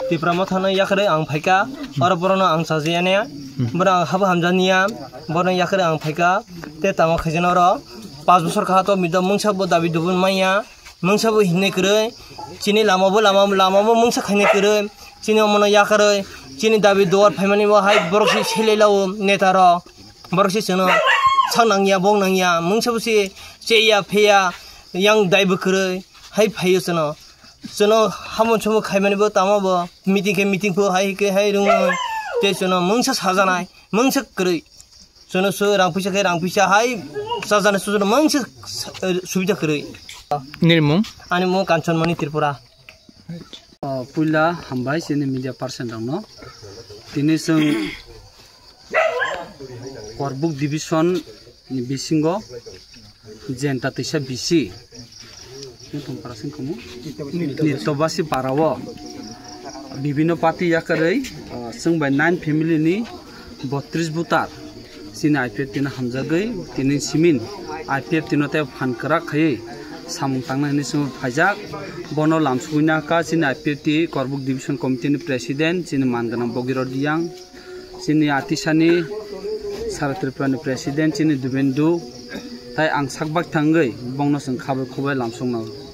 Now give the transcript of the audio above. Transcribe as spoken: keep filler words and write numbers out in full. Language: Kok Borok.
Tipra Motha no yakarwi ang phaikha, oro borok no ang chajaya ne, borok ang habo hamjakya, borok no yakarwi ang phaikha, tei tamo khaijana oro pas bosor kaha to mungsa bo dabi dubun manya, mungsa bo hinwi kwrwi, chini lama bo lama, lama bo mungsa khainai kwrwi, chini omo no yakarwi, chini dabi duar phaimani bo hai borok se selai lao neta rok. Borok se chwngno sak nangya, bong nangya, mungsa bo se cheya pheya, yang daibo kwrwi, hai phaio chwngno. Chwngno hamon chumui khaimani bo tamo bo, meeting khe meeting pho hai khe hai rwngwi. Tei chwngno mungsa sajanai, mungsa kwrwi. Chwngno su rang puisa khe rang puisa hai sajanai, chwngno mungsa sa-, subida kwrwi. Nini mung? Ani mung Kanchanmani Tripura. O, puila hambai chini media person rokno. Tini chwng Korbuk division ni bisingo Jenta Teisa bisi Nitobasi para o bibino party yakarwi, o, chwng bai nine family ni botris voter. Chini I P F T no hamjagwi tini simin I P F T no tei phan kwrak khaiwi samung tangnai hinwi chwng phaijak. Bono lamsugwi naka chini I P F T Korbuk Division Committee ni President chini man gwnang Bogiro Diyang, chini Atisani Sara Tripura ni President chini Dubendu, tai ang sakbak thangwi bongno chwng khabai khubai lamsuknai.